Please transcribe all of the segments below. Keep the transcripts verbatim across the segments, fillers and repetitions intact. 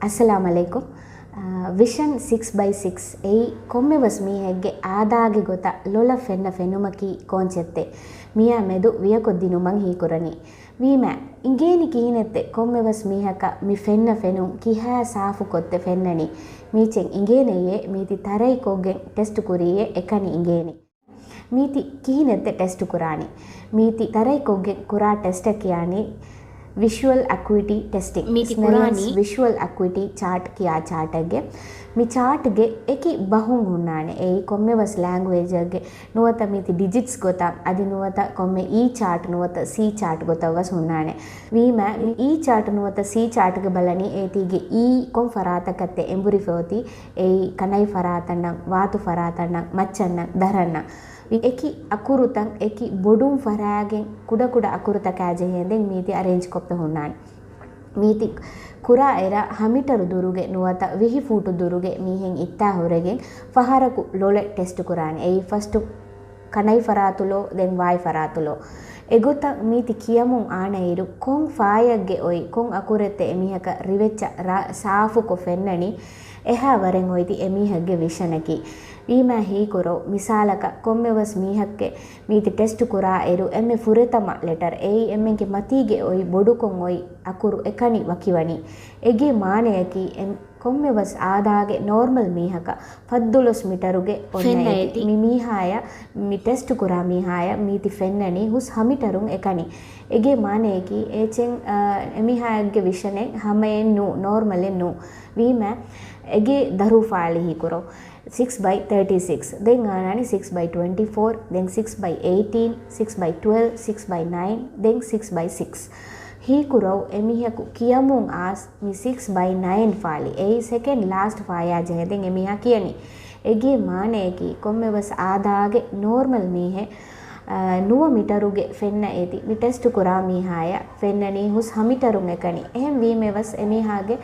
އައްސަލާމް ޢަލައިކުމް. ވިޝަން ސިކްސް ބައި ސިކްސް އެއީ ކޮންމެވެސް މީހެއްގެ އާދާގެ ގޮތަށް ލޮލަށް ފެންނަ ފެނުމަކީ ކޯންޗެއްތެއް މިއާ މެދު ވިޔަކޮށްދިނުމަށް ހީކުރަނީ. ވީމާ، އިނގޭނީ ކިހިނެއްތެ ކޮންމެވެސް މީހަކަށް މި ފެންނަ ފެނުން ކިހާ ސާފުކޮށްތެ ފެންނަނީ؟ މީޗެއް އިނގޭނެޔޭ މީތި ތަރައިކޮށްގެން ޓެސްޓު ކުރީއޭ އެކަނި އިނގޭނީ. މީތި ކިހިނެއްތެ ޓެސްޓު ކުރާނީ؟ މީތި ތަރައިކޮށްގެން ކުރާ ޓެސްޓަށް ކިޔާނީ ވިޝުއަލް އަކުއިޓީ ޓެސްޓިން. މީތި ސްނެލްސް ކުރާނީ ވިޝުއަލް އަކުއިޓީ ޗާޓް ކިޔާ ޗާޓެއްގެ. މި ޗާޓްގެ އެކި ބަހުން ހުންނާނެ. އެއީ ކޮންމެވެސް ލެންގުއޭޖެއްގެ ނުވަތަ މީތި ޑިޖިޓްސް ގޮތަށް، އަދި ނުވަތަ ކޮންމެ އީ ޗާޓް ނުވަތަ ސީ ޗާޓް ގޮތަށް ވެސް ހުންނާނެ. ވީމާ، މި އީ ޗާޓް ނުވަތަ ސީ ޗާޓްގެ ބަލަނީ އޭތީގެ އީ ކޮން ފަރާތަކަށްތެ އެނބުރިފަ އޮތީ، އެއީ ކަނައި ފަރާތަށްނަން، ވާތު ފަރާތަށްނަން، މައްޗަށްނަން، ދަރަންނަން. އެކި އަކުރުތައް، އެކި ބޮޑުން ފަރާގެން ކުޑަކުޑަ އަކުރުތަކާ ޖެހޭދެން މީތި އަރޭންޖް ކޮށްފަ ހުންނާނެ. މީތި ކުރާ އެރަށް ހަ މީޓަރު ދުރުގެ ނުވަތަ ވިހި ފޫޓު ދުރުގެ މީހެއް އިއްތާ ހުރެގެން ފަހަރަކު ލޮލެއް ޓެސްޓު ކުރާނެ. އެއީ ފަސްޓު ކަނައި ފަރާތު ލޯ، ދެން ވާތު ފަރާތު ލޯ. އެގޮތަށް މީތި ކިޔަމުން އާނައިރު ކޮން ފާޔަށްގެ އޮތް، ކޮން އަކުރެއްތެ އެމީހަކަށް ރިވެއްޗަށް ރާ ސާފުކޮށް ފެންނަނީ، އެހާ ވަރެއް އޮތްތި އެމީހެއްގެ ވިޝަނަކީ. ވީމާ ހީކުރޯ، މިސާލަކަށް ކޮންމެވެސް މީހަކެ މީތި ޓެސްޓު ކުރާ އިރު އެންމެ ފުރަތަމަ ލެޓަރ އެއީ އެންމެންގެ މަތީގެ އޮތް ބޮޑުކޮށް އޮތް އަކުރު އެކަނި ވަކިވަނީ. އޭގެ މާނަޔަކީ އެން-، ކޮންމެވެސް އާދާގެ ނޯރމަލް މީހަކަށް ފައްދުލަސް މީޓަރުގެ އޮންނަ ފެންނަ އޭތި. އޭތި. މި މީހާޔަށް، މި ޓެސްޓު ކުރާ މީހާޔަށް މީތި ފެންނަނީ ހުސް ހަ މީޓަރުން އެކަނި. އޭގެ މާނަޔަކީ އޭޗެން، އ، އެމީހާޔަށްގެ ވިޝަނެއް ހަމައެއް ނޫ، ނޯރމަލެއް ނޫ. ވީމާ، އޭގެ ދަރު ފާޅި ހީކުރޯ. ސިކްސް ބައި ތާޓީ ސިކްސް. ދެން އާނާނީ ސިކްސް ބައި ޓްވެންޓީ ފޯރް، ދެން ސިކްސް ބައި އެއިޓީން، ސިކްސް ބައި ޓްވެލްވް، ސިކްސް ބައި ނައިން، ދެން ސިކްސް ބައި ސިކްސް. ހީކުރޯ އެމީހަކު ކިޔަމުން އާސް މި ސިކްސް ބައި ނައިން ފާޅި. އެއީ ސެކެންޑް ލާސްޓް ފާޔާ ޖެހޭދެން އެމީހާ ކިޔަނީ. އޭގެ މާނަޔަކީ ކޮންމެވެސް އާދާގެ ނޯރމަލް މީހެއް، އ، ނުވަ މީޓަރުގެ ފެންނަ އޭތި. މި ޓެސްޓު ކުރާ މީހާޔަށް ފެންނަނީ ހުސް ހަ މީޓަރުން އެކަނި. އެހެން ވީމެވެސް އެމީހާގެ،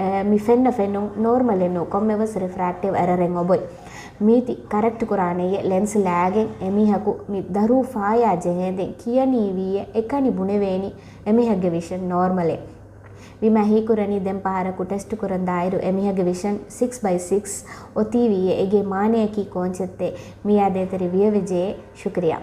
އ، މި ފެންނަ ފެނުން ނޯރމަލެއް ނޫ، ކޮންމެވެސް ރިފްރެކްޓިވް އެރަރެއް އޮބޮތް. މީތި ކަރެކްޓް ކުރާނެޔޭ ލެންސް ލާގެން އެމީހަކު މި ދަރު ފާޔާ ޖެހޭދެން ކިޔަނީވީއޭ އެކަނި ބުނެވޭނީ އެމީހެއްގެ ވިޝަން ނޯރމަލެއް. ވީމާ ހީކުރަނީ ދެން ފަހަރަކު ޓެސްޓު ކުރަން ދާއިރު އެމީހެއްގެ ވިޝަން ސިކްސް ބައި ސިކްސް އޮތީވީއޭ އޭގެ މާނަޔަކީ ކޯންޗެއްތޭ މިއާ ދޭތެރި ވިޔަވެޖެޔޭ. ޝުކުރިޔާ.